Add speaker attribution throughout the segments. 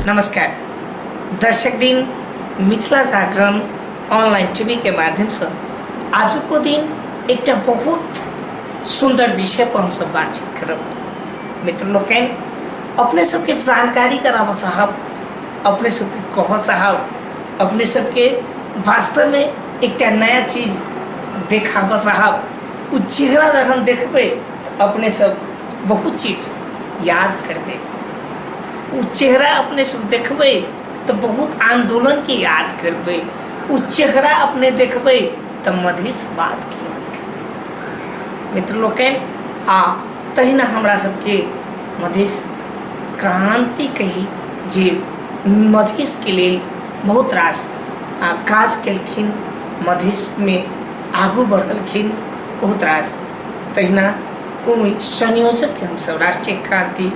Speaker 1: नमस्कार दर्शक दिन, मिथिला जागरण ऑनलाइन टीवी के माध्यम से आजुको दिन एकटा बहुत सुंदर विषय पर हम सब बातचीत करब। मित्र लोकनि, अपने सबके जानकारी कराबऽ चाहब, अपने सबके कहऽ चाहब, अपने सबके वास्तवमे एकटा नया चीज देखाबऽ चाहब। ओ चेहरा जखन देखबै तऽ अपने सब बहुत चीज याद करबै। ओ चेहरा अपने सब देखबै तऽ बहुत आन्दोलनके याद करबै। ओ चेहरा अपने देखबै तऽ मधेशवादके याद करबै। मित्र लोकनि, आ तहिना हमरा सबके मधेश क्रान्ति कही जे मधेशके लेल बहुत रास काज केलखिन, मधेशमे आगू बढ़लखिन बहुत रास, तहिना ओहि संयोजकके हमसभ राष्ट्रीय क्रान्ति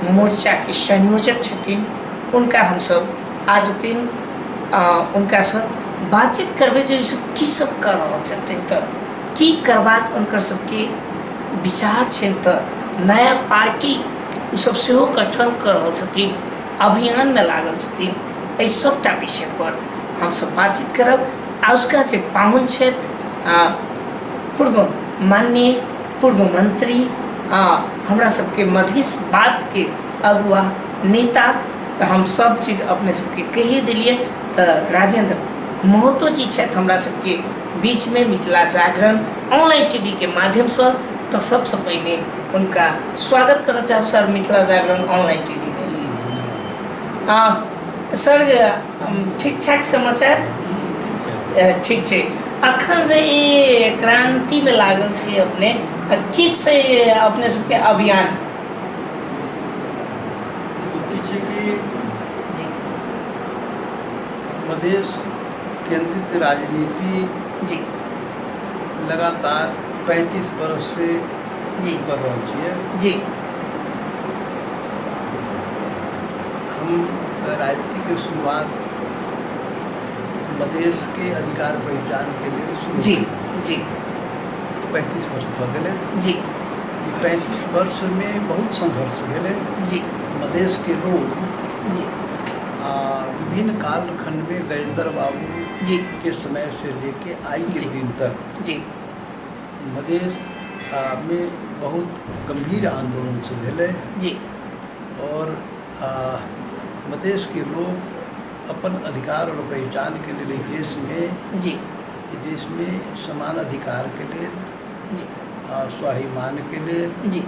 Speaker 1: मोर्चाके संयोजक छथिन, हुनका हमसभ आजुक दिन हुनकासँ बातचीत करबै जे ओसभ की सब कऽ रहल छथिन, तऽ की करबाक हुनकर सबके विचार छनि, तऽ नया पार्टी ओसभ सेहो गठन कऽ रहल छथिन, अभियानमे लागल छथिन। एहि सभटा विषयपर हमसभ बातचीत करब। आजुका जे पाहुन छथि, पूर्व माननीय पूर्व मंत्री आ हमरा सबके मधेश बातके अगुआ नेता, तऽ हम सब चीज अपने सबके कहि देलियै, तऽ राजेंद्र महतो जी छथि हमरा सबके बीचमे मिथिला जागरण ऑनलाइन टीवी के माध्यमसँ। तऽ सबसँ पहिने हुनका स्वागत करऽ चाहब सर मिथिला जागरण ऑनलाइन टीवी में। सर, ठीक ठाक समाचार? ठीक छै। अखन जे ई क्रांति में लागल छी अपने, की छै अपने सबके अभियान?
Speaker 2: की छै कि
Speaker 1: जी
Speaker 2: मधेश केंद्रित राजनीति
Speaker 1: जी
Speaker 2: लगातार 35 वर्ष से
Speaker 1: जी
Speaker 2: कर रहल छियै।
Speaker 1: जी
Speaker 2: हम राजनीति के शुरुआत मधेश के अधिकार पहिचान के लेल शुरू
Speaker 1: जी
Speaker 2: केलियै।
Speaker 1: जी
Speaker 2: 35 वर्ष भऽ गेलै।
Speaker 1: जी
Speaker 2: ई 35 वर्ष में बहुत संघर्ष भेलै।
Speaker 1: जी
Speaker 2: मधेश के लोग
Speaker 1: जी
Speaker 2: आ विभिन्न कालखंड में गजेंद्र बाबू
Speaker 1: जी
Speaker 2: के समय से लेके आई के
Speaker 1: जी।
Speaker 2: दिन तक
Speaker 1: जी
Speaker 2: मधेश में बहुत गंभीर आंदोलन से भेलै।
Speaker 1: जी
Speaker 2: और मधेश के लोग अपन अधिकार और पहचान के लेल देश में
Speaker 1: जी
Speaker 2: ई देश में समान अधिकार के लेल,
Speaker 1: जी
Speaker 2: स्वाभिमान के लेल,
Speaker 1: जी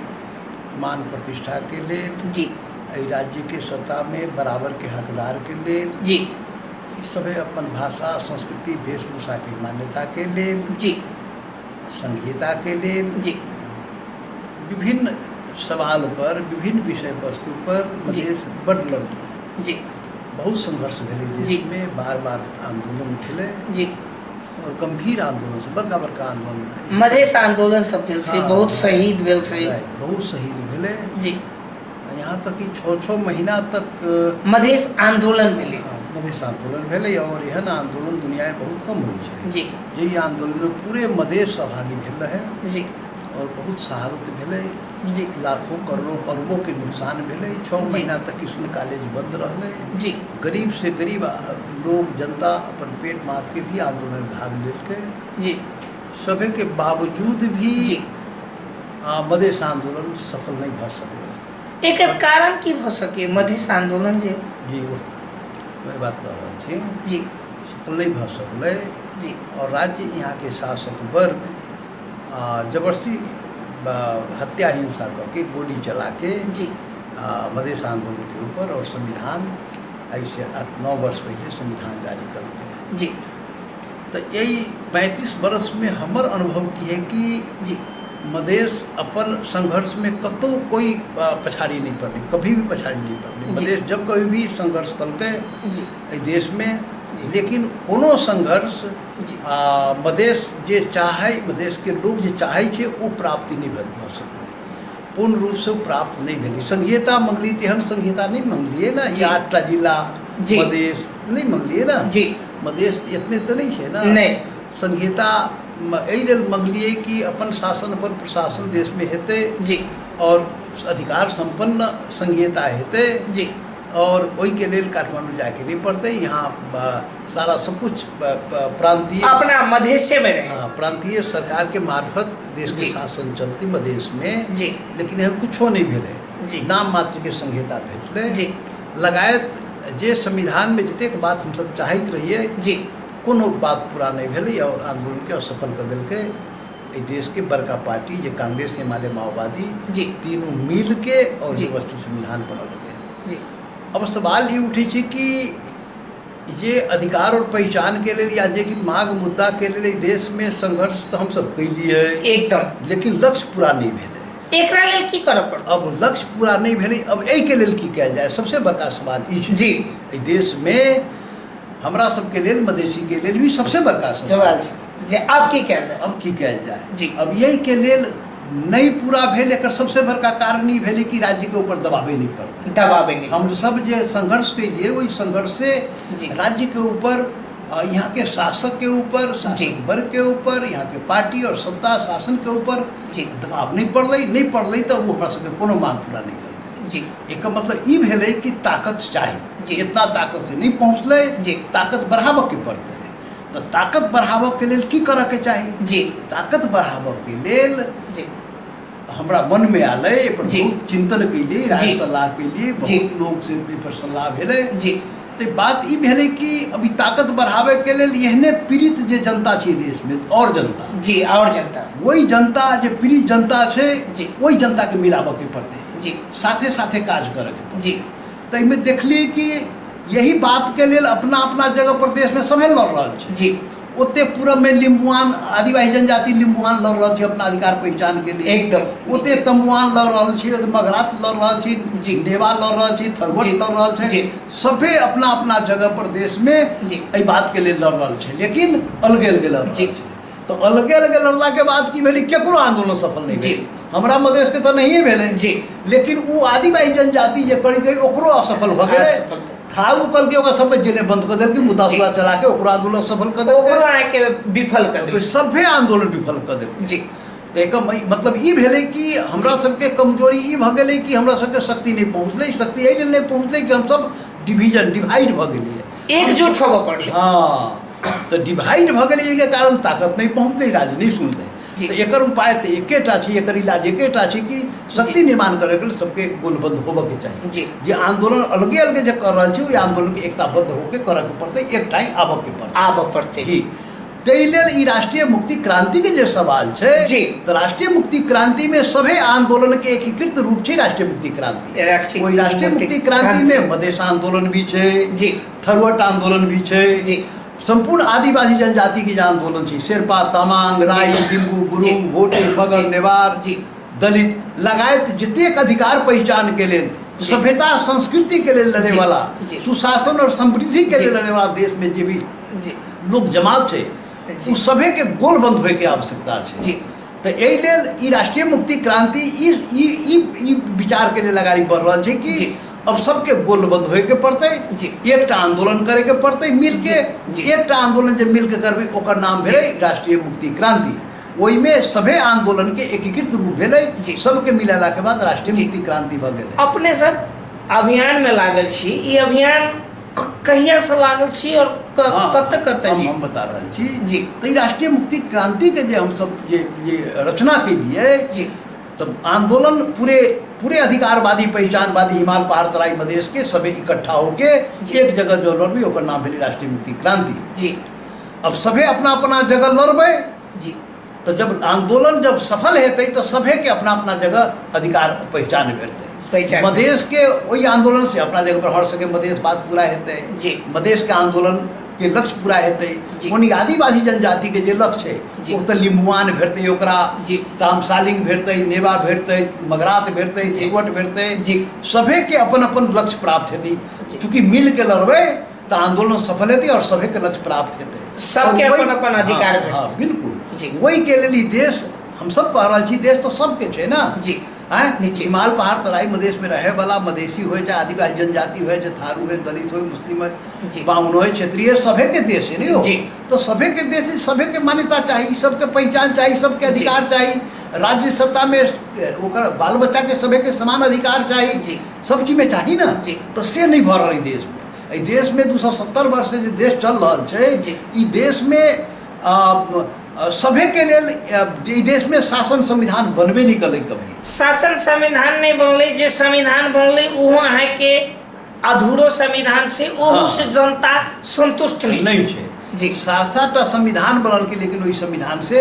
Speaker 2: मान प्रतिष्ठा के लेल,
Speaker 1: जी
Speaker 2: एहि राज्य के सत्ता में बराबर के हकदार के लेल,
Speaker 1: जी
Speaker 2: ई सभे अपन भाषा संस्कृति वेशभूषा के मान्यता के लेल,
Speaker 1: जी
Speaker 2: संहिता के लेल,
Speaker 1: जी
Speaker 2: विभिन्न सवाल पर विभिन्न विषय वस्तु पर मधेश बड लड़लै।
Speaker 1: जी
Speaker 2: बहुत संघर्ष भेलै देश
Speaker 1: जी।
Speaker 2: में, बार बार आंदोलन उठलै
Speaker 1: जी
Speaker 2: और गंभीर आंदोलन से बड़का बड़का आंदोलन
Speaker 1: मधेश आंदोलन सब भेल छै,
Speaker 2: हाँ,
Speaker 1: बहुत
Speaker 2: हाँ।
Speaker 1: शहीद भेल छै।
Speaker 2: राइट, बहुत शहीद भेलै।
Speaker 1: जी
Speaker 2: यहाँ तक कि 6-6 महीना तक
Speaker 1: मधेश आंदोलन भेलै।
Speaker 2: हाँ, मधेश आंदोलन भेलै और एहन आंदोलन दुनिया में बहुत कम होइ छै।
Speaker 1: जी
Speaker 2: जे ई आंदोलन में पूरे मधेश सहभागी भेल रहै
Speaker 1: जी
Speaker 2: और बहुत शहादत भेलै।
Speaker 1: जी
Speaker 2: लाखों करोड़ों अरबों के नुकसान भेलै। 6
Speaker 1: जी।
Speaker 2: महीना तक स्कूल कॉलेज बंद रहलै।
Speaker 1: जी
Speaker 2: गरीब से गरीब लोग जनता अपन पेट मात के भी आंदोलन में भाग लेलकै।
Speaker 1: जी
Speaker 2: सभे के बावजूद भी
Speaker 1: जी
Speaker 2: मधेश आंदोलन सफल नहीं भऽ सकलै।
Speaker 1: एकर कारण की भऽ सकै मधेश आंदोलन जे?
Speaker 2: जी, वही बात कह रहल छी।
Speaker 1: जी
Speaker 2: सफल नहीं भऽ सकलै।
Speaker 1: जी
Speaker 2: और राज्य यहाँ के शासक वर्ग जबरदस्ती हत्या हिंसा करके गोली चला के
Speaker 1: जी
Speaker 2: मधेश आंदोलन के ऊपर और संविधान ऐसे 8-9 वर्ष पहले संविधान जारी करके।
Speaker 1: जी
Speaker 2: तो यही 35 वर्ष में हमर अनुभव की है कि
Speaker 1: जी
Speaker 2: मधेश अपन संघर्ष में कतौ कोई पछाड़ी नहीं पड़ली, कभी भी पछाड़ी नहीं पड़ली।
Speaker 1: जी।
Speaker 2: मधेश जब कभी भी संघर्ष करके
Speaker 1: जी
Speaker 2: एहि देश में, लेकिन कोनो संघर्ष
Speaker 1: जी
Speaker 2: मधेश जे चाहे, मधेश के लोग जे चाहे छै ओ प्राप्ति नहीं भऽ सकलै, पूर्ण रूप से प्राप्त नहीं भेलै। संघीयता मंगली तेहन संघीयता नहीं मंगलियै ने,
Speaker 1: जी।
Speaker 2: 8टा जिला
Speaker 1: जी।
Speaker 2: मधेश नहीं मंगलियै ने।
Speaker 1: जी
Speaker 2: मधेश इतने तऽ नहीं छै ने।
Speaker 1: नहीं।
Speaker 2: संघीयता एहि लेल मंगलियै कि अपन शासन अपन प्रशासन देश में हेतै
Speaker 1: जी
Speaker 2: और अधिकार संपन्न संघीयता हेतै
Speaker 1: जी
Speaker 2: और ओहिके लेल काठमांडू जायके नहि पड़तै। यहाँ सारा सब कुछ प्रांतीय
Speaker 1: अपना मधेशे में रहे।
Speaker 2: हाँ, प्रांतीय सरकार के मार्फत देश के शासन चलती मधेश में
Speaker 1: जी।
Speaker 2: लेकिन एहन कुछो नहीं भेलै
Speaker 1: जी।
Speaker 2: नाम मात्र के संहिता भेटलै
Speaker 1: जी।
Speaker 2: लगायत जे संविधान में जतेक बात हमसब चाहैत रहियै
Speaker 1: जी।
Speaker 2: कोनो बात पूरा नहीं भेलै और आंदोलन के असफल कऽ देलकै एहि देश के बड़का पार्टी जे कांग्रेस एमाले माओवादी
Speaker 1: जी।
Speaker 2: तीनू मिल के और
Speaker 1: जी।
Speaker 2: वस्तु संविधान बनौलकै।
Speaker 1: जी।
Speaker 2: अब सवाल ई उठै छै कि जे अधिकार और पहचान के लेल या जे कि मांग मुद्दा के लेल एहि देश में संघर्ष तऽ हमसब कैलियै
Speaker 1: एकदम,
Speaker 2: लेकिन लक्ष्य पूरा नहीं भेलै।
Speaker 1: एकरा लेल की करऽ पड़तै?
Speaker 2: अब लक्ष्य पूरा नहीं भेलै, अब एहिके लेल की कयल जाय, सबसे बड़का सवाल ई छै
Speaker 1: जी।
Speaker 2: एहि देश में हमरा सबके लेल मधेशी के लेल भी सबसे बड़का
Speaker 1: सवाल छै जे अब की कयल जाय,
Speaker 2: अब की कयल जाय
Speaker 1: जी।
Speaker 2: अब यही के लेल नहीं पूरा भेल, एकर सबसे बड़का कारण ई भेलै कि राज्य के ऊपर दबावे नहीं पड़लै,
Speaker 1: दबावे नहीं।
Speaker 2: हम सब जे संघर्ष के लिए वही संघर्ष से
Speaker 1: जी।
Speaker 2: राज्य के ऊपर यहाँ के शासक के ऊपर, शासक वर्ग के ऊपर, यहाँ के पार्टी और सत्ता शासन के ऊपर
Speaker 1: जी।
Speaker 2: दबाव नहीं पड़लै, नहीं पड़लै तऽ ओ हमरा सबके कोनो मांग पूरा नहीं करलै
Speaker 1: जी।
Speaker 2: एकर मतलब ई भेलै कि ताकत चाही
Speaker 1: जी।
Speaker 2: इतना ताकत से नहीं पहुँचलै
Speaker 1: जी।
Speaker 2: ताकत बढ़ाबऽ के पड़तै। तऽ ताकत बढ़ाबऽ के लेल की करऽ के चाही?
Speaker 1: जी।
Speaker 2: ताकत बढ़ाबऽ के लेल
Speaker 1: जी।
Speaker 2: हमरा मन में आलै, एहि पर
Speaker 1: जी।
Speaker 2: बहुत चिंतन कैलियै, राय
Speaker 1: जी।
Speaker 2: सलाह कैलियै,
Speaker 1: जी।
Speaker 2: बहुत लोग से एहि पर सलाह भेलै
Speaker 1: जी।
Speaker 2: तऽ बात ई भेलै कि अभी ताकत बढ़ाबे के लेल एहने पीड़ित जे जनता छै देश में, और जनता
Speaker 1: जी, और जनता,
Speaker 2: वही जनता जे पीड़ित जनता छै
Speaker 1: जी।
Speaker 2: वही जनता के मिलाबऽ के पड़तै
Speaker 1: जी।
Speaker 2: साथे साथे काज करऽ के पड़तै
Speaker 1: जी।
Speaker 2: तऽ एहिमे देखलियै कि यही बात के लेल अपना अपना जगह पर देश में सभे लड़ रहल छै
Speaker 1: जी।
Speaker 2: ओते पूरब में लिम्बुआन आदिवासी जनजाति लिम्बुआन लड़ रहल छै अपना अधिकार पहचान के लिए
Speaker 1: एकदम।
Speaker 2: ओते तम्बुआन लड़ रहल छै, ओते मगरात लड़ रहल छै
Speaker 1: जी।
Speaker 2: नेवा लड़ रहल छै, थरवट
Speaker 1: जी।
Speaker 2: लड़ रहल छै
Speaker 1: जी।
Speaker 2: सभे अपना अपना जगह पर देश में
Speaker 1: जी।
Speaker 2: एहि बात के लेल लड़ रहल छै, लेकिन अलगे अलगे लड़ रहल
Speaker 1: जी।
Speaker 2: छै। तऽ अलगे अलगे लड़ला के बाद की भेलै, केकरो आंदोलन सफल नहीं
Speaker 1: जी।
Speaker 2: भेलै। हमरा मधेश के तऽ नहिए भेलै
Speaker 1: जी।
Speaker 2: लेकिन ओ आदिवासी जनजाति जे करैत रहै ओकरो असफल भऽ गेलै।
Speaker 1: असफल।
Speaker 2: थारू करके ओकरा सब जेले बंद कऽ देलकै, मुद्दा
Speaker 1: जी।
Speaker 2: सुद्दा चला के ओकरो आंदोलन सफल कऽ देलकै,
Speaker 1: ओकरो अहाँके विफल कऽ देलकै,
Speaker 2: सभे आंदोलन विफल कऽ देलकै
Speaker 1: जी।
Speaker 2: तऽ एकर मतलब ई भेलै कि हमरा सबके कमजोरी ई भऽ गेलै कि हमरा सबके शक्ति नहि पहुँचलै। शक्ति एहि लेल नहि पहुँचलै कि हमसब डिवीजन डिवाइड भऽ गेलियै,
Speaker 1: एकजुट होबऽ पड़लै।
Speaker 2: हाँ, तऽ डिवाइड भऽ गेलै, एहिके कारण ताकत नहि पहुँचलै, राज्य नहि सुनलै।
Speaker 1: जी।
Speaker 2: तऽ एकर उपाय तऽ एकेटा छै, एकर इलाज एकेटा छै कि शक्ति निर्माण करैके लेल सबके गोलबद्ध होबऽके चाही
Speaker 1: जी।
Speaker 2: जे आंदोलन अलगे अलगे जे कर रहल छै ओहि आंदोलनके एकताबद्ध होके करऽके पड़तै, एकटा ही आबऽके पड़तै,
Speaker 1: आबऽ पड़तै
Speaker 2: जी। ताहि लेल ई राष्ट्रीय मुक्ति क्रांति के जे सवाल छै
Speaker 1: जी।
Speaker 2: तऽ राष्ट्रीय मुक्ति क्रांति में सभे आंदोलन के एकीकृत रूप छै राष्ट्रीय मुक्ति क्रांति।
Speaker 1: राष्ट्रीय
Speaker 2: ओहि राष्ट्रीय मुक्ति क्रांति में मधेश आंदोलन भी छै
Speaker 1: जी।
Speaker 2: थरुअट आंदोलन भी छै
Speaker 1: जी।
Speaker 2: संपूर्ण आदिवासी जनजाति के जे आंदोलन छै, शेरपा, तामांग, राई, लिम्बू, गुरुंग, भोटे, मगर,
Speaker 1: जी।
Speaker 2: नेवार,
Speaker 1: जी।
Speaker 2: दलित लगायत जतेक अधिकार पहचान के लेल,
Speaker 1: जी।
Speaker 2: सभ्यता संस्कृति के लेल लड़े
Speaker 1: जी।
Speaker 2: वाला,
Speaker 1: जी।
Speaker 2: सुशासन और समृद्धि के
Speaker 1: जी।
Speaker 2: लेल लड़े वाला देश में जे भी
Speaker 1: जी।
Speaker 2: लोक जमा छै
Speaker 1: जी।
Speaker 2: ओ सभे के गोलबंद होय के आवश्यकता छै
Speaker 1: जी।
Speaker 2: तऽ एहि लेल ई राष्ट्रीय मुक्ति क्रांति ई ई ई ई विचार के लेल अगाड़ी बढ़ रहल छै कि
Speaker 1: जी।
Speaker 2: अब सबके गोलबंद होय के पड़तै
Speaker 1: जी।
Speaker 2: एकटा आंदोलन करे के पड़तै मिल के
Speaker 1: जी।
Speaker 2: एकटा आंदोलन जे मिल के करबै ओकर नाम भेलै राष्ट्रीय मुक्ति क्रांति। ओहिमे सभे आंदोलन के एकीकृत रूप भेलै,
Speaker 1: जी।
Speaker 2: सबके मिलेला के बाद राष्ट्रीय
Speaker 1: जी।
Speaker 2: मुक्ति क्रांति भऽ गेलै।
Speaker 1: अपने सब अभियान में लागल छी, ई अभियान कहिया से लागल छी और
Speaker 2: हाँ,
Speaker 1: कतऽ कतऽ? जी।
Speaker 2: हम बता रहल छी
Speaker 1: जी।
Speaker 2: तऽ ई राष्ट्रीय मुक्ति क्रांति के जे हमसब जे जे रचना केलियै
Speaker 1: जी।
Speaker 2: तऽ आंदोलन पूरे पूरे अधिकारवादी पहचानवादी हिमाल पहाड़ तराई मधेश के सभे इकट्ठा होके
Speaker 1: जी।
Speaker 2: एक जगह जो लड़बै ओकर नाम भेलै राष्ट्रीय मुक्ति क्रांति।
Speaker 1: जी।
Speaker 2: अब सभे अपना अपना जगह लड़बै
Speaker 1: जी।
Speaker 2: तऽ जब आंदोलन जब सफल हेतै तऽ सभे के अपना अपना जगह अधिकार पहचान भेटतै।
Speaker 1: पहचान।
Speaker 2: मधेश के ओहि आंदोलन से अपना जगह पर हर सके मधेश बात पूरा हेतै
Speaker 1: जी।
Speaker 2: मधेश के आंदोलन के लक्ष्य पूरा हेतै।
Speaker 1: जी।
Speaker 2: ओनी आदिवासी जनजाति के जे लक्ष्य छै
Speaker 1: जी।
Speaker 2: ओ तऽ लिम्बुआन भेटतै ओकरा,
Speaker 1: जी।
Speaker 2: तामसालिंग भेटतै, नेवा भेटतै, मगरात भेटतै,
Speaker 1: जी।
Speaker 2: चिकवट भेटतै,
Speaker 1: जी।
Speaker 2: सभे के अपन अपन लक्ष्य प्राप्त हेतै।
Speaker 1: जी।
Speaker 2: चूँकि मिल के लड़बै तऽ आंदोलन सफल हेतै और सभे के लक्ष्य प्राप्त हेतै,
Speaker 1: सबके
Speaker 2: और वही-
Speaker 1: अपन अपन अधिकार
Speaker 2: हाँ,
Speaker 1: भेटतै।
Speaker 2: हाँ, बिल्कुल
Speaker 1: जी।
Speaker 2: वही के लेल ई देश हमसब कह रहल छी, देश तऽ सबके छै ना
Speaker 1: जी।
Speaker 2: आँय?
Speaker 1: निश्चित।
Speaker 2: हिमाल पहाड़ तराई मधेश में रहे वाला मधेशी होए चाहे आदिवासी जनजाति होए चाहे थारू होए, दलित होए, मुस्लिम होए,
Speaker 1: जी।
Speaker 2: बाहुन होए, क्षेत्रीय, सभे के देश है नहीं हो
Speaker 1: जी।
Speaker 2: तो सभे के देश है, सभे के मान्यता चाहिए, सबके पहचान चाहिए, सबके
Speaker 1: जी।
Speaker 2: अधिकार चाहिए। राज्य सत्तामे ओकर बाल बच्चाके सभके समान अधिकार चाही। सब चीजमे चाही ने। तऽ से नहि भऽ रहल एहि देशमे। एहि देशमे 270 वर्षसँ जे देश चल रहल छै, ई देशमे सभेके लेल ई देशमे शासन संविधान बनबे नहि कलै कभी।
Speaker 1: शासन संविधान नहि बनलै, जे संविधान बनलै ओहो अहाँके अधूरो संविधान छै, ओहू से जनता संतुष्ट नहि
Speaker 2: नहि छै। सात सातटा संविधान बनल कि, लेकिन ओहि संविधान से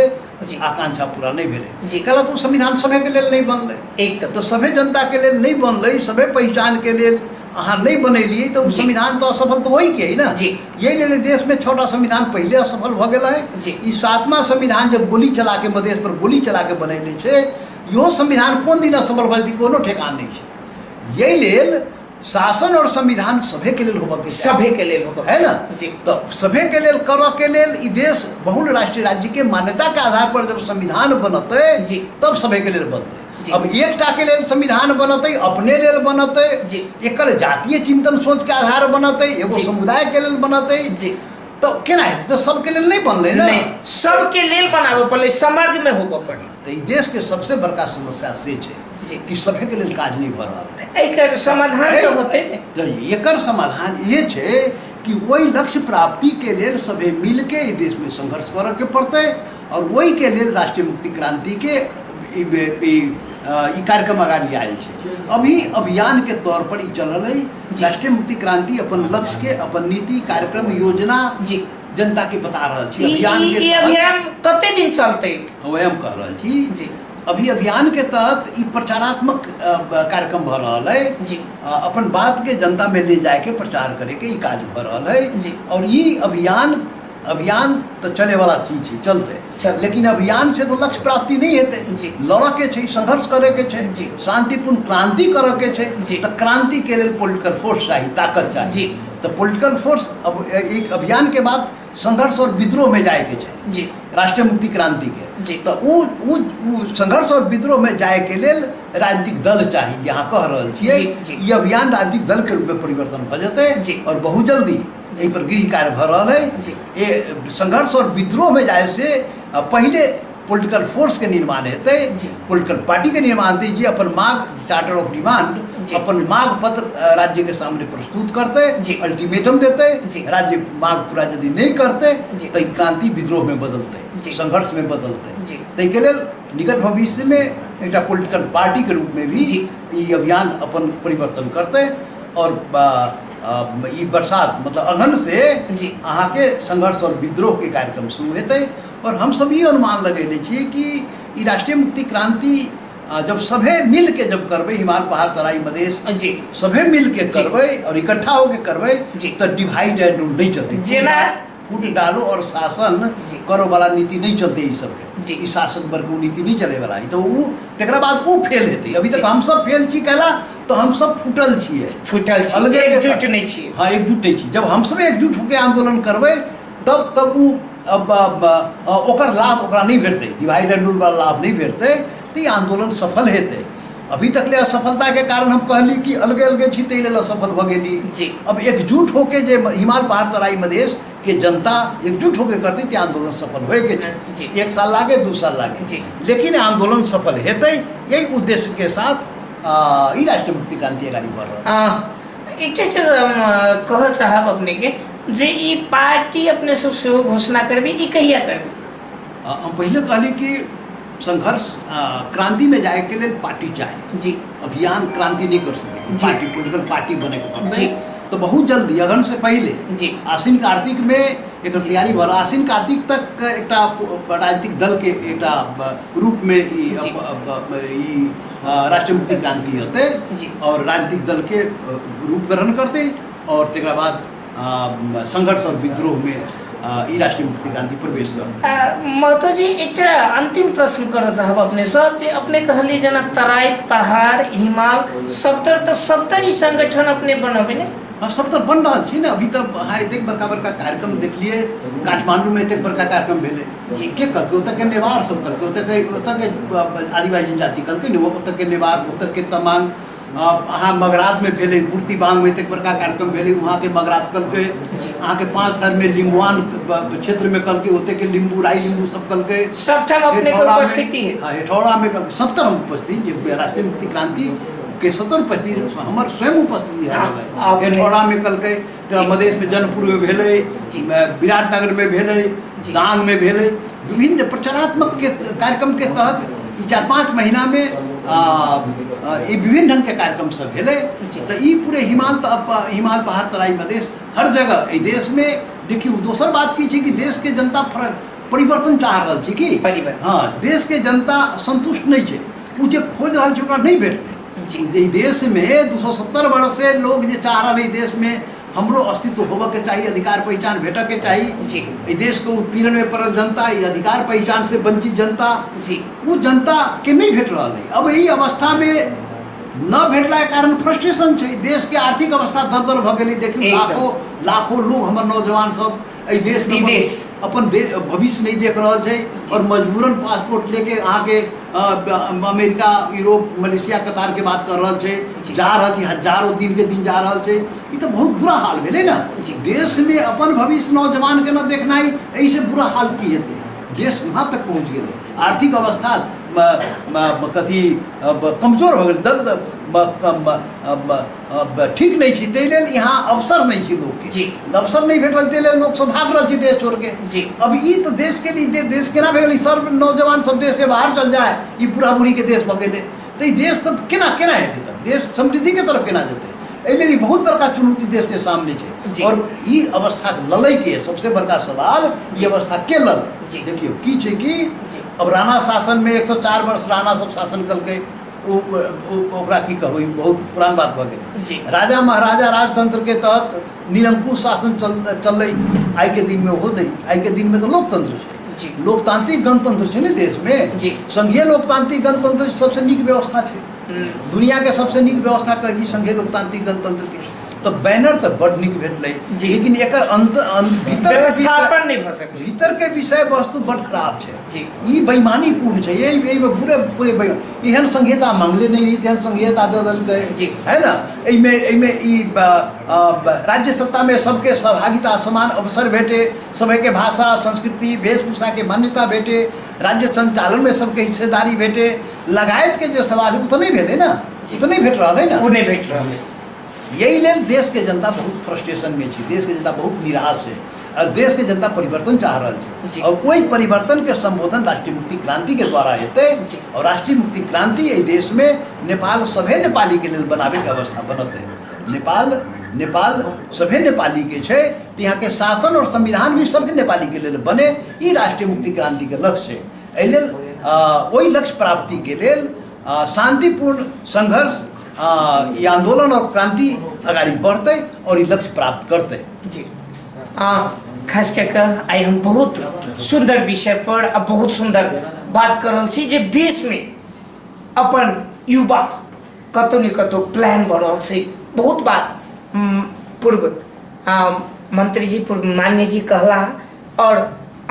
Speaker 2: आकांक्षा पूरा नहि भेलै। कहलक तऽ ओ संविधान सभेके लेल नहि बनलै। तऽ सभे जनताके लेल नहि बनलै, सभे पहिचानके लेल अहाँ नहि बनेलियै, तऽ ओ संविधान तऽ असफल तऽ वही के है ने। यही लेल देशमे 6टा संविधान पहिले असफल भऽ गेल है। ई 7वां संविधान जे गोली चला के मधेश पर गोली चला के बनेने छै, इहो संविधान कोन दिन असफल भऽ जेतै कोनो ठेकान नहि छै। यही लेल शासन और संविधान सभे के लेल होबऽ के चाही।
Speaker 1: सभे के लेल होबऽ
Speaker 2: है ना? तऽ सभे के लेल करऽ के लेल ई देश बहुल राष्ट्रीय राज्य के मान्यता के आधार पर जब संविधान बनतै, तब सभे के लेल बनतै। अब एकटा के लेल संविधान बनतै, अपने लेल बनतै, एकल जातीय चिंतन सोच के आधार बनतै, एगो समुदाय के लेल बनतै, तऽ केना हेतै? तऽ सबके लेल नहि बनलै ने।
Speaker 1: नहि, सबके लेल बनाबऽ पड़लै, समग्र में होबऽ पड़लै।
Speaker 2: तऽ ई देश के सबसे बड़का समस्या से छै कि सभे के लेल काज नहि भऽ रहल है।
Speaker 1: एकर समाधान तऽ होतै ने।
Speaker 2: तऽ एकर समाधान इहे छै कि ओहि लक्ष्य प्राप्ति के लेल सभे मिलके ई देश में संघर्ष करऽ के पड़तै, और ओहि के लेल राष्ट्रीय मुक्ति क्रांति के ई कार्यक्रम अगाडि आयल छै। अभी अभियान के तौर पर ई चलल है। राष्ट्रीय मुक्ति क्रांति अपन लक्ष्य के, अपन नीति, कार्यक्रम, योजना जनता के बता रहल छी। अभियान के
Speaker 1: ई
Speaker 2: तहत
Speaker 1: अभियान कते दिन चलतै?
Speaker 2: वएह हम कह रहल छी। अभी अभियान के तहत ई प्रचारात्मक कार्यक्रम भऽ रहल है। अपन बात के जनता में ले जाके प्रचार करे के ई काज भऽ रहल है। और ई अभियान तऽ चले वाला चीज छै, चलते, लेकिन अभियान से तो लक्ष्य प्राप्ति नहीं हेतै। लड़ऽ के छै, संघर्ष करे के छै, शांतिपूर्ण क्रांति करऽ के छै। तऽ क्रांति के लेल पॉलिटिकल फोर्स चाही, ताकत चाही। तऽ पॉलिटिकल फोर्स अब एक अभियान के बाद संघर्ष और विद्रोह में जाए के छै। राष्ट्रीय मुक्ति क्रांति के तऽ उ उ संघर्ष और विद्रोह में जाए के लेल राजनीतिक दल चाही, जे अहाँ कह रहल छियै। ई अभियान राजनीतिक दल के रूप में परिवर्तन भऽ जेतै और बहुत जल्दी एहि पर गृह कार्य भऽ रहल है। ए संघर्ष और विद्रोह में जाए से पहिले पॉलिटिकल फोर्स के निर्माण हेतै, पॉलिटिकल पार्टी के निर्माण हेतै, जे अपन मांग, चार्टर ऑफ डिमांड, अपन मांग पत्र राज्य के सामने प्रस्तुत करतै, अल्टीमेटम देतै। राज्य मांग पूरा यदि नहीं करतै तऽ ई क्रांति विद्रोह में बदलतै, संघर्ष में बदलतै। ताहिके लेल निकट भविष्य में एकटा पॉलिटिकल पार्टी के रूप में भी ई अभियान अपन परिवर्तन करतै और ई बरसात मतलब अगहन से अहाँके संघर्ष और विद्रोह के कार्यक्रम शुरू हेतै। और हम सब ई अनुमान लगेने छियै कि ई राष्ट्रीय मुक्ति क्रांति जब सभे मिल के जब करबै, हिमाल पहाड़ तराई मधेश सभे मिल के करबै और इकट्ठा होके करबै, तऽ डिवाइड एंड रूल नहीं चलतै।
Speaker 1: जेना
Speaker 2: फूट डालो और शासन करो वाला नीति नहीं चलते ई सबके। ई शासक वर्ग के नीति नहीं चले वाला है, तो उ तकरा बाद उ फेल हेतै। अभी तक हम सब फेल छी कहला तो हम सब फूटल छियै,
Speaker 1: फूटल छी,
Speaker 2: अलगे अलगे
Speaker 1: एकजुट नहीं छियै।
Speaker 2: हाँ, एकजुट नहीं छी। जब हम सब एकजुट होके आंदोलन करबै तब उ अब, अब, ओकर लाभ ओकरा नहीं भेटतै, डिवाइड एंड रूल वाला लाभ नहीं भेटतै, तऽ ई आंदोलन सफल हेतै। अभी तक ले असफलता के कारण हम कहली कि अलगे अलगे छी ताहि लेल असफल भऽ गेली। अब एकजुट होके जे हिमाल पहाड़ तराई मधेश के जनता एकजुट होके करतै तऽ आंदोलन सफल होए के छै। 1 साल लागे, 2 साल लागे, लेकिन आंदोलन सफल हेतै, यही उद्देश्य के साथ ई राष्ट्रीय मुक्ति क्रांति अगाडि बढ़ रहल।
Speaker 1: एकटा चीज हम कहऽ चाहब अपने के जे ई पार्टी अपने सब सेहो घोषणा करबी, ई कहिया करबी?
Speaker 2: हम पहिले कहली कि संघर्ष क्रांति में जाए के लेल पार्टी चाही। अभियान क्रांति नहीं कर सके, पार्टी पॉलिटिकल पार्टी बने के पड़तै। तो बहुत जल्दी अगहन से पहले आश्विन कार्तिक में एक तैयारी भर, आश्विन कार्तिक तक एकटा राजनीतिक दल के एकटा रूप में ई ई राष्ट्रीय मुक्ति क्रांति होते और राजनीतिक दल के रूप ग्रहण करते और तकरा बाद संघर्ष और विद्रोह में ई राष्ट्रीय मुक्ति क्रांति प्रवेश करते।
Speaker 1: महतो जी, एकटा अंतिम प्रश्न करऽ चाहब अपने से, जे अपने कहली जेना तराई पहाड़ हिमाल सबतर, तऽ सबतर ई संगठन अपने बनबे ने?
Speaker 2: हाँ, सब तऽ बन रहल छी ने। अभी तऽ अहाँ एतेक बड़का बड़का कार्यक्रम देखलिए, काठमांडू में एतेक बड़का कार्यक्रम भेलै, के कहलकै? ओतऽ के नेवार सब कहलकै, ओतऽ के आदिवासी जनजाति कहलकै ने, ओतऽ के नेवार, ओतऽ के तमांग, अहाँ मगरातमे भेलै, मूर्तिबांगमे एतेक बड़का कार्यक्रम भेलै, वहाँके मगरात कलकै। अहाँके 5 थरमे लिम्बुआन क्षेत्रमे कलकै, ओतेके लिम्बू राई लिम्बू सब कलकै।
Speaker 1: सबठाम अपने के उपस्थिति है।
Speaker 2: हाँ, हेठौड़ामे कलकै, सब तरह उपस्थिति, जे राष्ट्रीय मुक्ति क्रांति के सब तरह उपस्थिति, हमर स्वयं उपस्थिति है। हेठौड़ामे कलकै, मधेशमे जनकपुरमे भेलै, विराटनगरमे भेलै, दांगमे भेलै। विभिन्न प्रचारात्मक के कार्यक्रम के तहत ई 4-5 महीनामे ई विभिन्न ढंग के कार्यक्रम सब भेलै। तऽ ई पूरे हिमाल तऽ हिमाल पहाड़ तराई मधेश हर जगह एहि देशमे देखियौ। दोसर बात की छै कि देशके जनता परिवर्तन चाह रहल छै कि हँ, देशके जनता संतुष्ट नहि छै, ओ जे खोज रहल छै ओकरा नहि भेटलै। एहि देशमे 270 वर्ष से लोग जे चाह रहल है देशमे हमरो अस्तित्व होबऽके चाही, अधिकार पहिचान भेटऽके चाही, एहि देशके उत्पीड़नमे पड़ल जनता, ई अधिकार पहिचान से वंचित जनता, ओ जनताके नहि भेट रहल है। अब एहि अवस्थामे न भेटलाके कारण फ्रस्ट्रेशन छै, देशके आर्थिक अवस्था दर दर भऽ गेलै। देखियौ लाखों लाखों लोग हमर नौजवान सब एहि देशमे अपन भविष्य नहि देख रहल छै और मजबूरन पासपोर्ट लेके अहाँके अमेरिका, यूरोप, मलेशिया, कतार के बात कर रहल छै, जा रहल छै, हजारों दिन के दिन जा रहल छै। ई तऽ बहुत बुरा हाल भेलै ने। देशमे अपन भविष्य नौजवानके न देखनाइ, एहिसँ बुरा हाल की हेतै? देश वहाँ तक पहुँच गेलै, आर्थिक अवस्था कथी कमजोर भऽ गेलै, दर्द ठीक नहि छै, ताहि लेल यहाँ अवसर नहि छै लोकके, अवसर नहि भेटल, ताहि लेल लोक सब भाग रहल छै देश छोड़के। अब ई तऽ देशके लिए देश केना भए गेलै? सब नौजवान सब देशसँ बाहर चल जाए, ई बूढ़ा बूढ़ीके देश भऽ गेलै, तऽ ई देश सब केना केना हेतै? तब देश समृद्धिके तरफ केना जेतै? एहि लेल ई बहुत बड़का चुनौती देशके सामने छै। और ई अवस्था ललैके सबसे बड़का सवाल, ई अवस्था के ललै? देखियौ की छै कि अब राणा शासनमे 104 वर्ष राणा सब शासन केलकै, ओकरा की कहबै, बहुत पुरान बात भऽ गेलै। राजा महाराजा राजतंत्रके तहत निरंकुश शासन चललै, आइके दिनमे ओहो नहि, आइके दिनमे तऽ लोकतंत्र छै, लोकतांत्रिक गणतंत्र छै ने देशमे। संघीय लोकतांत्रिक गणतंत्र सबसँ नीक व्यवस्था छै, दुनियाके सबसँ नीक व्यवस्था कही संघीय लोकतांत्रिक गणतंत्रके। तऽ बैनर तऽ बड नीक भेटलै, लेकिन एकर अंत भीतर
Speaker 1: व्यवस्थापन नहि भऽ सकलै,
Speaker 2: भीतरके विषय वस्तु बड खराब छै, ई बेईमानीपूर्ण छै, एहिमे पूरे पूरे बेईमान, एहन संहिता मांगले नहि रही तेहन संहिता दऽ देलकै, है ना? एहिमे एहिमे ई राज्य सत्तामे सबके सहभागिता, समान अवसर भेटे, सबके भाषा संस्कृति वेशभूषाके मान्यता भेटे, राज्य संचालनमे सबके हिस्सेदारी भेटे, लगायतके जे सवाल ओ तऽ नहि भेलै ने, ओ तऽ नहि भेट रहल है ने,
Speaker 1: ओ नहि भेट रहल है।
Speaker 2: यही लेल देशके जनता बहुत फ्रस्ट्रेशनमे छै, देशके जनता बहुत निराश छै और देशके जनता परिवर्तन चाह रहल छै और ओहि परिवर्तनके संबोधन राष्ट्रीय मुक्ति क्रांतिके द्वारा हेतै और राष्ट्रीय मुक्ति क्रांति एहि देशमे नेपाल सभे नेपालीके लेल बनाबैके अवस्था बनतै। नेपाल नेपाल सभे नेपालीके छै, तऽ यहाँके शासन और संविधान भी सभे नेपालीके लेल बने, ई राष्ट्रीय मुक्ति क्रांतिके लक्ष्य छै। एहि लेल ओहि लक्ष्य प्राप्तिके लेल शांतिपूर्ण संघर्ष, ई आंदोलन और क्रांति अगाडि बढ़तै और ई लक्ष्य प्राप्त करतै।
Speaker 1: जी, खास कऽ कऽ आइ हम बहुत सुन्दर विषय पर आ बहुत सुन्दर बात कर रहल छी जे देशमे अपन युवा कतौ ने कतौ प्लान भऽ रहल छै। बहुत बात पूर्व मंत्री जी, पूर्व मान्य जी कहला। और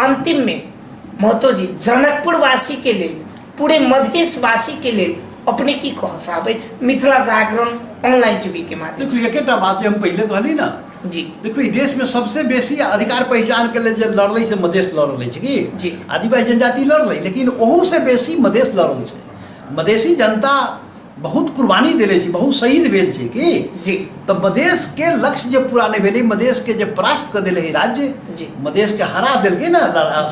Speaker 1: अंतिम में महतो जी, जनकपुरवासी के लेल, पूरे मधेशवासी के लेल अपने की कह चाहबै मिथिला जागरण ऑनलाइन टीवी के माध्यम
Speaker 2: देखू, एकेटा बात जे हम पहिले कहली ना
Speaker 1: जी,
Speaker 2: देखू ई देश में सबसे बेसी अधिकार पहचान के लेल जे लड़लै से मधेश लड़ल छै कि
Speaker 1: जी।
Speaker 2: आदिवासी जनजाति लड़लै, लेकिन ओहू से बेसी मधेश लड़ल छै। मधेशी जनता बहुत कुर्बानी देले छै, बहुत शहीद भेल छै कि
Speaker 1: जी।
Speaker 2: तऽ मधेश के लक्ष्य जे पूरा नहि भेलै, मधेश के जे परास्त कऽ देले राज्य
Speaker 1: जी।
Speaker 2: मधेश के हरा देलकै ने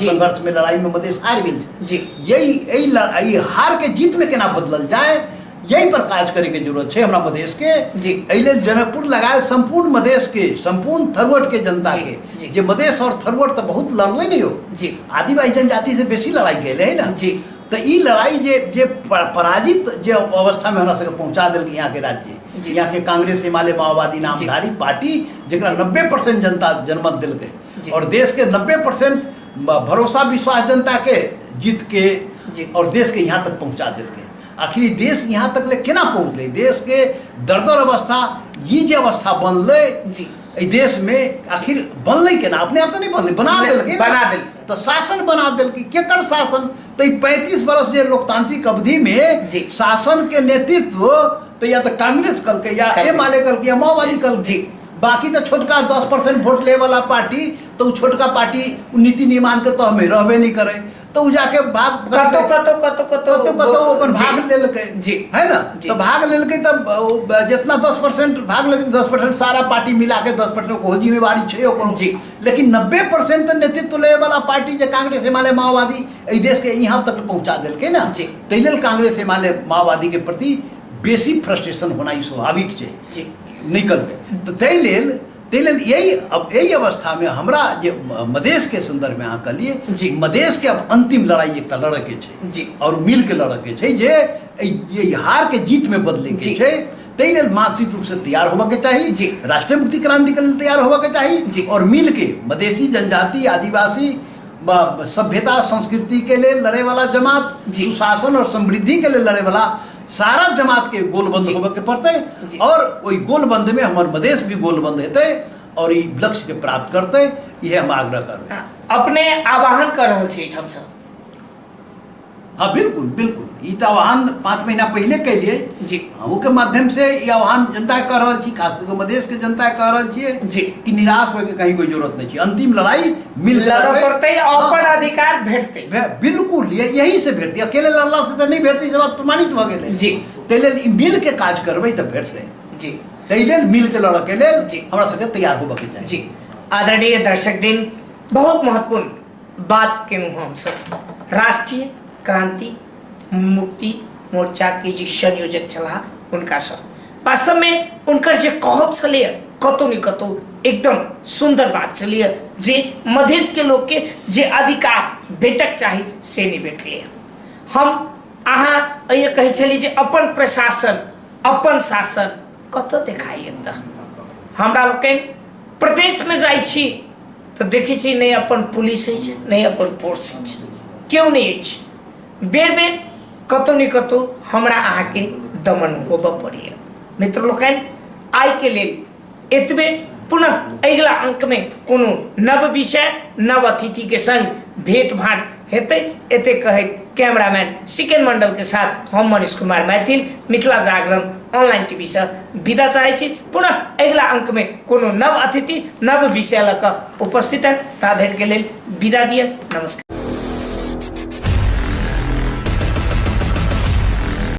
Speaker 2: संघर्ष में, लड़ाई में मधेश हारि गेल छै
Speaker 1: जी।
Speaker 2: यही एहि हार के जीत में केना बदलल जाय, यही पर काज करे के जरूरत छै हमरा मधेश के
Speaker 1: जी।
Speaker 2: एहि लेल जनकपुर लगाए संपूर्ण मधेश के, संपूर्ण थरुहट के जनता
Speaker 1: जी,
Speaker 2: के,
Speaker 1: जी।
Speaker 2: जे मधेश और थरुहट तऽ बहुत लड़लै ने यौ,
Speaker 1: जी।
Speaker 2: आदिवासी जनजाति से बेसी लड़ाई गेलै है ना
Speaker 1: जी।
Speaker 2: तऽ ई लड़ाई जे जे पराजित जे अवस्थामे हमरा सबके पहुँचा देलकै यहाँ के राज्य,
Speaker 1: जी।
Speaker 2: यहाँ के कांग्रेस एमाले माओवादी नामधारी पार्टी, जकरा 90% जनता जनमत देलकै
Speaker 1: जी।
Speaker 2: और देश के 90% भरोसा विश्वास जनता के जीत के
Speaker 1: जी।
Speaker 2: और देश के यहाँ तक पहुँचा देलकै। आखिर ई देश यहाँ तक ले केना पहुँचलै? देश के दरदर अवस्था, ई जे अवस्था बनलै
Speaker 1: जी।
Speaker 2: एहि देशमे, आखिर बनलै केना? अपने आप तऽ नहि बनलै, बना देलकै
Speaker 1: बना देलकै।
Speaker 2: तऽ शासन बना देलकै। केकर शासन? तऽ ई 35 वर्ष जे लोकतांत्रिक अवधिमे
Speaker 1: जी।
Speaker 2: शासन के नेतृत्व तऽ या तऽ कांग्रेस कलकै या एमाले कलकै या माओवादी कलकै।
Speaker 1: जी।
Speaker 2: बाकी तऽ छोटका 10% वोट ले वाला पार्टी, तऽ उ छोटका पार्टी नीति निर्माण के तह में रहबे नहीं करे, तो उ जाके भाग
Speaker 1: कतौ कतौ कतौ कतौ
Speaker 2: कतौ कतौ अपन भाग लेलकै।
Speaker 1: जी।
Speaker 2: है ना?
Speaker 1: जी।
Speaker 2: तो भाग लेलकै तब जितना 10% भाग लेलकै, 10% सारा पार्टी मिला के 10% ओहो जिम्मेवारी छै ओकरो।
Speaker 1: जी।
Speaker 2: लेकिन 90% तऽ नेतृत्व ले वाला पार्टी जे कांग्रेस एमाले माओवादी एहि देश के यहाँ तक पहुंचा देलकै ना।
Speaker 1: जी।
Speaker 2: ताहि लेल कांग्रेस एमाले माओवादी के प्रति बेसी फ्रस्ट्रेशन होना ई स्वाभाविक छै।
Speaker 1: जी।
Speaker 2: नहि करबै तऽ ताहि लेल यही अब एहि अवस्थामे हमरा जे मधेशके सन्दर्भमे अहाँ कहलियै,
Speaker 1: जी।
Speaker 2: मधेशके अब अन्तिम लड़ाइ एकटा लड़ऽके छै।
Speaker 1: जी।
Speaker 2: आओर मिलके लड़ऽके छै जे एहि हारके जीतमे बदलैके
Speaker 1: जी।
Speaker 2: छै। ताहि लेल मानसिक रूपसँ तैयार होबऽके चाही।
Speaker 1: जी।
Speaker 2: राष्ट्रीय मुक्ति क्रांतिके लेल तैयार होबऽके चाही।
Speaker 1: जी।
Speaker 2: आओर मिलके मधेशी जनजाति आदिवासी सभ्यता संस्कृति के लेल लड़े वाला जमात,
Speaker 1: जी।
Speaker 2: सुशासन और समृद्धि के लेल लड़े वाला सारा जमात के गोलबंद
Speaker 1: जी।
Speaker 2: होबऽ के पड़तै।
Speaker 1: जी।
Speaker 2: और ओहि गोलबंद में हमर मधेश भी गोलबंद हेतै और ई लक्ष्य के प्राप्त करतै, इहे हम आग्रह करबै।
Speaker 1: अपने आह्वान कर रहल छी एहिठामसँ?
Speaker 2: हाँ, बिल्कुल बिल्कुल, ई तऽ आह्वान 5 महीना पहिले कैलियै।
Speaker 1: जी।
Speaker 2: अहूँके माध्यम से ई आह्वान जनता के कह रहल छी, खास कऽ मधेश के जनता के कह रहल छियै
Speaker 1: जी।
Speaker 2: कि निराश होइके कहीं कोई जरूरत नहीं छै, अंतिम लड़ाई मिल के
Speaker 1: लड़ऽ
Speaker 2: लड़बै।
Speaker 1: पड़तै,
Speaker 2: हाँ,
Speaker 1: अपन
Speaker 2: हाँ।
Speaker 1: अधिकार भेटतै।
Speaker 2: बिल्कुल, यही से भेटतै, अकेले लड़ला से तऽ नहि भेटतै, जे बात प्रमाणित भऽ गेलै।
Speaker 1: जी।
Speaker 2: ताहि लेल ई मिल के काज करबै तऽ भेटतै।
Speaker 1: जी।
Speaker 2: ताहि लेल मिल के लड़ऽ के लेल
Speaker 1: जी।
Speaker 2: हमरा सबके तैयार होबऽ के चाही।
Speaker 1: जी। आदरणीय दर्शक दिन, बहुत महत्वपूर्ण बात केलहुँ हमसब। राष्ट्रीय क्रांति मुक्ति मोर्चा के जे संयोजक छलाह हुनकासँ वास्तवमे हुनकर जे कहब छलैए कतौ ने कतौ एकदम सुन्दर बात छलैए जे मधेशके लोकके जे अधिकार भेटक चाही से नहि भेटलैए। हम अहाँ एहि कहै छलियै जे अपन प्रशासन अपन शासन कतऽ देखाइए, तऽ हमरा लोकनि प्रदेशमे जाइ छी तऽ देखै छी नहि अपन पुलिस अछि, नहि अपन फोर्स अछि, केओ नहि अछि। बेर बेर कतौ ने कतौ हमरा अहाँके दमन होबऽ पड़ैए। मित्र लोकनि, आइके लेल एतबे। पुनः अगिला अंकमे कोनो नव विषय नव अतिथिके संग भेंट भाँट हेतै। एते कहैत कैमरामैन सिकेन मंडल के साथ हम मनीष कुमार मैथिल मिथिला जागरण ऑनलाइन टीवी से विदा चाहै छी। पुनः अगिला अंकमे कोनो नव अतिथि नव विषय लऽ कऽ उपस्थित है, ता धरि के लेल विदा दिअ। नमस्कार।